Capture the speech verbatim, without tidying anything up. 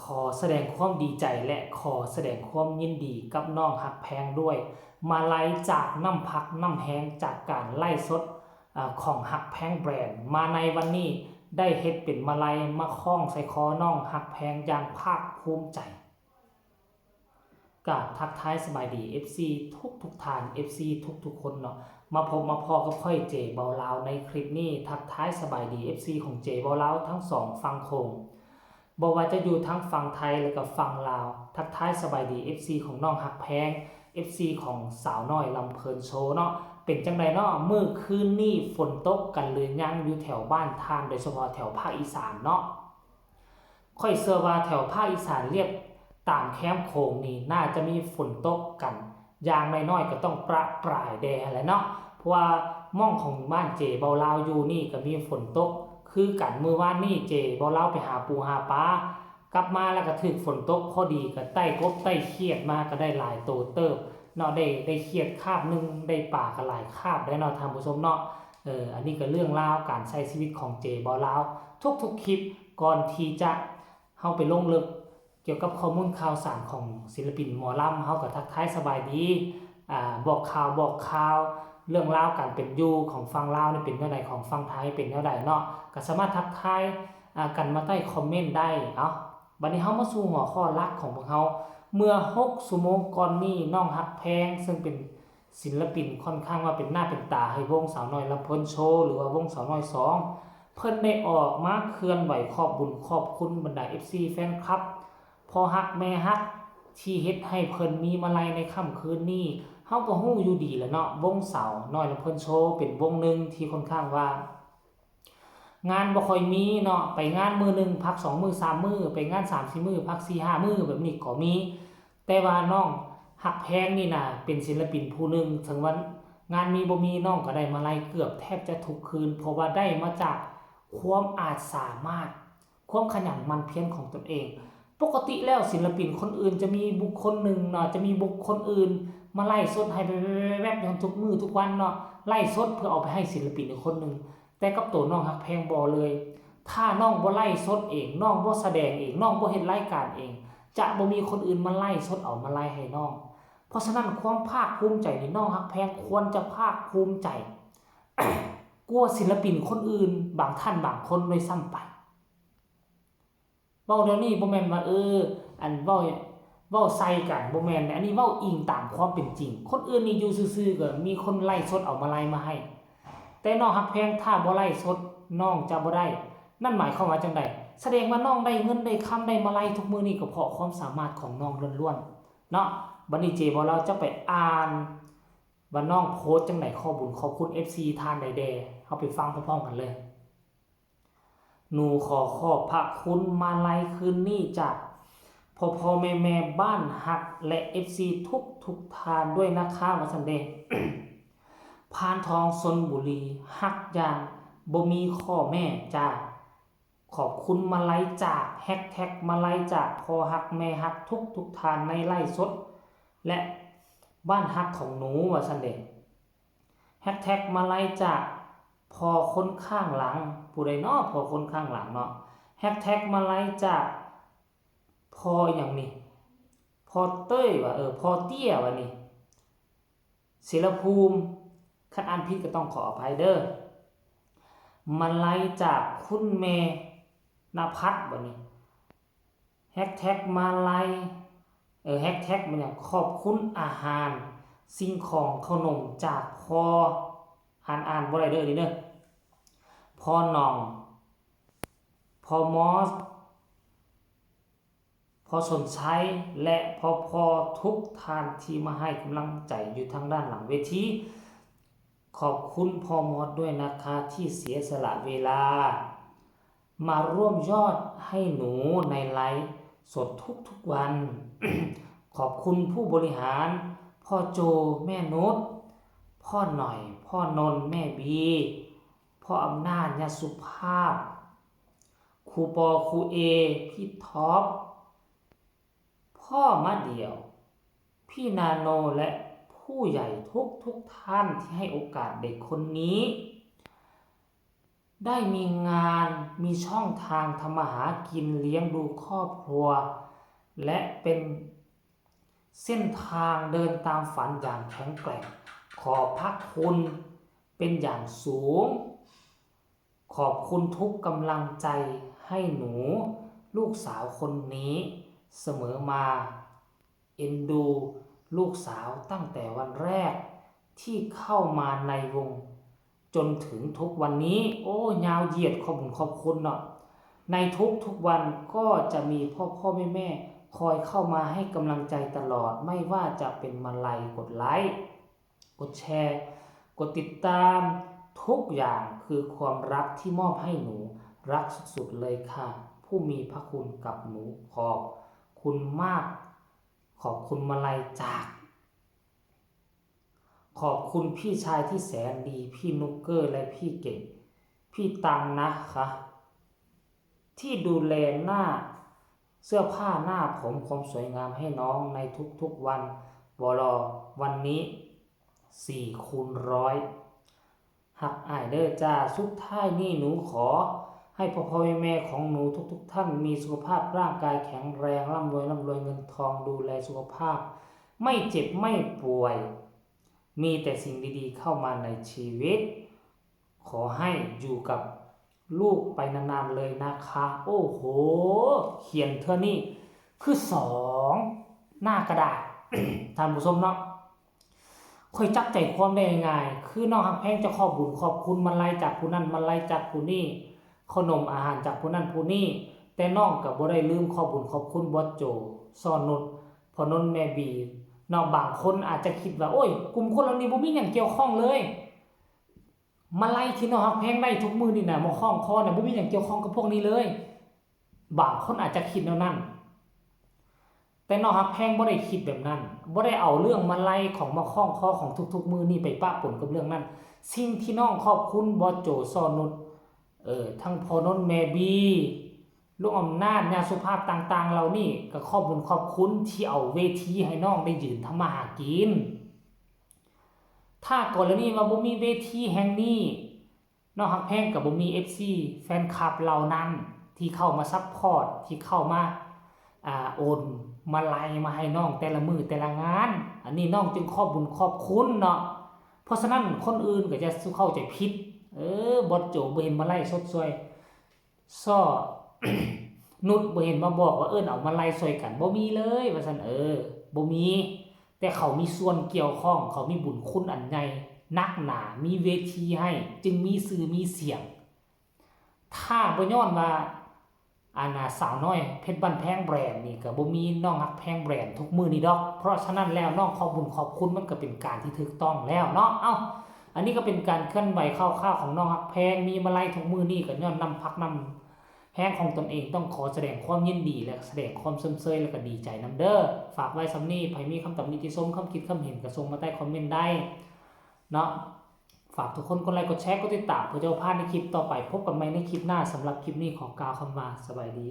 ขอแสดงความดีใจและขอแสดงความยินดีกับน้องฮักแพงด้วย มาลัยจากน้ำพักน้ำแฮงจากการไลฟ์สด อ่า ของฮักแพงแบรนด์ มาในวันนี้ได้เฮ็ดเป็นมาลัยมาคล้องใส่คอน้องฮักแพงอย่างภาคภูมิใจ กราบทักทายสบายดี เอฟซี ทุกทุกๆท่าน เอฟซี ทุกทุกๆคนเนาะ มาพบมาพ้อกับข้อยเจเบาลาวในคลิปนี้ ทักทายสบายดี เอฟซี ของเจเบาลาวทั้งสองฝั่งโขง บ่ว่าจะอยู่ทั้งฝั่งไทยและก็ฝั่งลาว ทักทายสบายดี เอฟซี ของน้องฮักแพง เอฟซี ของสาวน้อยลำเพลินโชว์เนาะ เป็นจั่งใดเนาะ มื้อคืนนี้ฝนตกกันหรือยังอยู่แถวบ้านท่าน โดยเฉพาะแถวภาคอีสานเนาะ ข้อยเชื่อว่าแถวภาคอีสานเลียบตามแคมโขงนี่น่าจะมีฝนตกกันอย่างน้อยๆก็ต้องประปรายแด่หั้นแหละเนาะ เพราะว่าหม่องของบ้านเจเบาลาวอยู่นี่ก็มีฝนตกคือกัน มื้อวานนี้เจเบาลาวไปหาปูหาปลา กลับมาแล้วก็ถืกฝนตกพอดี ก็ไต่กบไต่เขียดมาก็ได้หลายโตเติบเนาะ ได้ได้เขียดคาบหนึ่ง ได้ปลาก็หลายคาบได้เนาะท่านผู้ชมเนาะ เออ อันนี้ก็เรื่องราวการใช้ชีวิตของเจเบาลาว ทุกๆคลิปก่อนที่จะเฮาไปลงลึกเกี่ยวกับข้อมูลข่าวสารของศิลปินหมอลำ เฮาก็ทักทายสบายดี อ่า บอกข่าวบอกข่าว เรื่องราวการเป็นอยู่ของฝั่งลาวนี่เป็นแนวใด ของฝั่งไทยเป็นแนวใดเนาะ ก็สามารถทักทาย อ่า กันมาใต้คอมเมนต์ได้ เอ้า บัดนี้เฮามาสู่หัวข้อหลักของพวกเฮา เมื่อหกชั่วโมงก่อนนี้น้องฮักแพง ซึ่งเป็นศิลปินค่อนข้างว่าเป็นหน้าเป็นตาให้วงสาวน้อยลำเพลินโชว์ หรือว่าวงสาวน้อยสอง เพิ่นได้ออกมาเคลื่อนไหวขอบบุญขอบคุณบรรดา เอฟซี แฟนคลับ พ่อฮักแม่ฮัก ที่เฮ็ดให้เพิ่นมีมาลัยในค่ำคืนนี้ เฮาก็ฮู้อยู่ดีแหละเนาะ วงสาวน้อยลำเพลินโชว์เป็นวงหนึ่งที่ค่อนข้างว่า งานบ่ค่อยมีเนาะ ไปงานมื้อหนึ่งพักสองมื้อสามมื้อ ไปงานสามสี่มื้อพักสี่ห้ามื้อแบบนี้ก็มี แต่ว่าน้องฮักแพงนี่นะเป็นศิลปินผู้หนึ่ง ถึงว่างานมีบ่มีน้องก็ได้มาลัยเกือบแทบจะทุกคืน เพราะว่าได้มาจากความอาจสามารถ ความขยันหมั่นเพียรของตนเอง ปกติแล้วศิลปินคนอื่นจะมีบุคคลหนึ่งเนาะ จะมีบุคคลอื่นมาไลฟ์สดให้แวบๆๆๆทุกมื้อทุกวันเนาะ ไลฟ์สดเพื่อเอาไปให้ศิลปินอีกคนหนึ่ง แต่กับตัวน้องฮักแพงบ่เลย ถ้าน้องบ่ไลฟ์สดเอง น้องบ่แสดงเอง น้องบ่เฮ็ดรายการเอง จะบ่มีคนอื่นมาไลฟ์สดเอามาลัยให้น้อง เพราะฉะนั้นความภาคภูมิใจนี่น้องฮักแพงควรจะภาคภูมิใจ กว่าศิลปินคนอื่นบางท่านบางคนด้วยซ้ำไป เว้าแนวนี้บ่แม่นว่า เออ อันเว้า เว้าใส่กัน บ่แม่น อันนี้เว้าอิงตามความเป็นจริง คนอื่นนี่อยู่ซื่อๆก็มีคนไลฟ์สดเอามาลัยมาให้ แต่น้องฮักแพงถ้าบ่ไลฟ์สดน้องจะบ่ได้ นั่นหมายความว่าจั่งใด แสดงว่าน้องได้เงินได้คำได้มาลัยทุกมื้อนี้ก็เพราะความสามารถของน้องล้วนๆ เนาะ บัดนี้เจเบาลาวจะไปอ่านว่าน้องโพสต์จั่งใด ขอบบุญขอบคุณ เอฟซี ท่านใดแด่ เฮาไปฟังพร้อมๆกันเลย หนูขอขอบพระคุณมาลัยคืนนี้จากพ่อพ่อแม่แม่บ้านฮักและ เอฟซี ทุกทุกท่านด้วยนะคะ ว่าซั่นเด้ พานทองชลบุรี ฮักอย่างบ่มีข้อแม้จ้า ขอบคุณมาลัยจาก แฮชแท็กมาลัยจากพ่อฮักแม่ฮักทุกทุกท่านในไลฟ์สด และบ้านฮักของหนู ว่าซั่นเด้ แฮชแท็กมาลัยจากพ่อคนข้างหลัง ผู้ใดน้อพ่อคนข้างหลังเนาะ แฮชแท็กมาลัยจากพ่อหยังนี่ พ่อเต้ยว่ะ เออ พ่อเตี้ยว่ะนี่ ศิลภูมิ คันอ่านผิดก็ต้องขออภัยเด้อ มาลัยจากคุณแม่นภัสบ่นี่ แฮชแท็กมาลัย เออ แฮชแท็กมันหยัง ขอบคุณอาหาร สิ่งของขนมจากพ่อ อ่าน อ่านบ่ได้เด้อนี่เด้อ พ่อหน่อง พ่อมอส พ่อสนชัย และพ่อพ่อทุกท่านที่มาให้กำลังใจอยู่ทางด้านหลังเวที ขอบคุณพ่อมอสด้วยนะคะที่เสียสละเวลา มาร่วมยอดให้หนูในไลฟ์สดทุกๆวัน ขอบคุณผู้บริหาร พ่อโจ แม่นุช พ่อหน่อย พ่อนนท์ แม่บี พ่ออำนาจ ย่าสุภาพ ครูปอ ครูเอ พี่ท็อป พ่อมะเดี่ยว พี่นาโน และผู้ใหญ่ทุกทุกท่านที่ให้โอกาสเด็กคนนี้ ได้มีงาน มีช่องทางทำมาหากินเลี้ยงดูครอบครัว และเป็นเส้นทางเดินตามฝันอย่างแข็งแกร่ง ขอบพระคุณเป็นอย่างสูง ขอบคุณทุกกำลังใจให้หนู ลูกสาวคนนี้เสมอมา เอ็นดูลูกสาวตั้งแต่วันแรกที่เข้ามาในวง จนถึงทุกวันนี้ โอ้ ยาวเหยียด ขอบคุณขอบคุณเนาะ ในทุกทุกๆวันก็จะมีพ่อพ่อแม่แม่ๆคอยเข้ามาให้กำลังใจตลอด ไม่ว่าจะเป็นมาลัยกดไลค์ กดแชร์ กดติดตาม ทุกอย่างคือความรักที่มอบให้หนู รักสุดๆเลยค่ะ ผู้มีพระคุณกับหนู ขอบคุณมาก ขอบคุณมาลัยจาก ขอบคุณพี่ชายที่แสนดี พี่นุกเกอร์และพี่เก่ง พี่ตังนะคะ ที่ดูแลหน้า เสื้อผ้าหน้าผมความสวยงามให้น้องในทุกๆวัน บล วันนี้ สี่คูณร้อย ฮักอ้ายเด้อจ้า สุดท้ายนี้หนูขอให้พ่อพ่อแม่แม่ของหนูทุกๆท่านมีสุขภาพร่างกายแข็งแรง ร่ำรวยร่ำรวยเงินทอง ดูแลสุขภาพ ไม่เจ็บไม่ป่วย มีแต่สิ่งดีๆเข้ามาในชีวิต ขอให้อยู่กับลูกไปนานๆเลยนะคะ โอ้โห เขียนเทื่อนี้คือสองหน้ากระดาษ ท่านผู้ชมเนาะ ค่อยจับใจความได้ง่ายๆ คือน้องฮักแพงจะขอบบุญขอบคุณมาลัยจากผู้นั้น มาลัยจากผู้นี้ ขนมอาหารจากผู้นั้นผู้นี้ แต่น้องก็บ่ได้ลืมขอบบุญขอบคุณบอสโจ ซอนุช พ่อนนท์ แม่บี เนาะ บางคนอาจจะคิดว่า โอ้ย กลุ่มคนเหล่านี้บ่มีหยังเกี่ยวข้องเลย มาลัยที่น้องฮักแพงได้ทุกมื้อนี่นะ มาคล้องคอนะ บ่มีหยังเกี่ยวข้องกับพวกนี้เลย บางคนอาจจะคิดแนวนั้น แต่น้องฮักแพงบ่ได้คิดแบบนั้น บ่ได้เอาเรื่องมาลัยของมาคล้องคอของทุกๆมื้อนี่ไปปะปนกับเรื่องนั้น สิ่งที่น้องขอบคุณบอสโจ ซอนุช เออ ทั้งพ่อนนท์ แม่บี ลุงอำนาจ ย่าสุภาพต่างๆเหล่านี้ ก็ขอบบุญขอบคุณที่เอาเวทีให้น้องได้ยืนทำมาหากิน ถ้ากรณีว่าบ่มีเวทีแห่งนี้ น้องฮักแพงก็บ่มี เอฟซี แฟนคลับเหล่านั้นที่เข้ามาซัพพอร์ต ที่เข้ามา อ่า โอนมาลัยมาให้น้องแต่ละมื้อแต่ละงาน อันนี้น้องจึงขอบบุญขอบคุณเนาะ เพราะฉะนั้นคนอื่นก็จะเข้าใจผิด เออ บอสโจบ่เห็นมาลัยสดซอย ซอ นุชบ่เห็นมาบอกว่าเอิ้นเอามาลัยซอยกัน บ่มีเลย ว่าซั่น เออ บ่มี แต่เขามีส่วนเกี่ยวข้อง เขามีบุญคุณอันใหญ่นักหนา มีเวทีให้ จึงมีชื่อมีเสียง ถ้าบ่ย้อนว่า อันน่ะ สาวน้อยเพชรบ้านแพงแบรนด์นี่ก็บ่มีน้องฮักแพงแบรนด์ทุกมื้อนี้ดอก เพราะฉะนั้นแล้วน้องขอบบุญขอบคุณมันก็เป็นการที่ถูกต้องแล้วเนาะ เอ้า อันนี้ก็เป็นการเคลื่อนไหวคร่าวๆของน้องฮักแพง มีมาลัยทุกมื้อนี้ก็ย้อนน้ำพักน้ำแพงของตนเอง ต้องขอแสดงความยินดีและแสดงความชมเชยและก็ดีใจนำเด้อ ฝากไว้ส่ำนี้ ไผมีคำตำหนิติชม คำคิดคำเห็นก็ส่งมาใต้คอมเมนต์ได้เนาะ ฝากทุกคนกดไลค์กดแชร์กดติดตาม เพื่อจะบ่พลาดในคลิปต่อไป พบกันใหม่ในคลิปหน้า สำหรับคลิปนี้ขอกล่าวคำว่าสบายดี